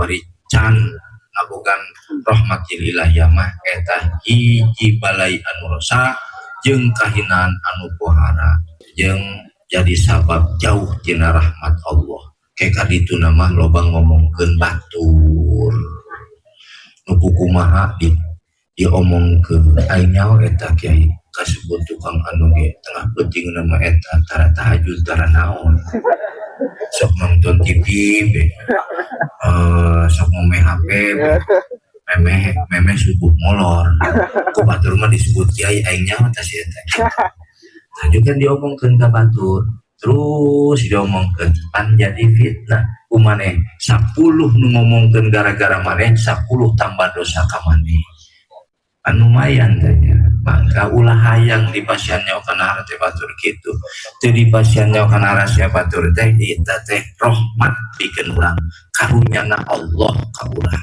bari can ngabogaan rahmatil ilahiyah mah eta hiji balai anu rosak jeung kahinaan anu pohara jeung jadi sabab jauh tina rahmat Allah. Kayak kaditu nama loba ngomongkeun batur nu kumaha di diomongkeun, aing nyaho eta kiai kasebut tukang anu ge tengah peuting nama eta tara tahajud, tara naon, sok nonton TV be, sok ngome HP be, memeh memeh subuh molor, ku batur mah disebut kiai. Aing nyaho tah si eta. Tahajud kan diomongkeun ka batur, terus diomongkeun pan jadi fitnah ku maneh. 10 nu ngomongkeun gara-gara maneh, 10 tambah dosa ka maneh, kan lumayan tanya. Maka ulah hayang dipasihan nyaho kana harta batur kitu. Teu dipasihan nyaho kana rahasia batur teh, eta teh rahmat pikeun urang, karunyana Allah ka urang.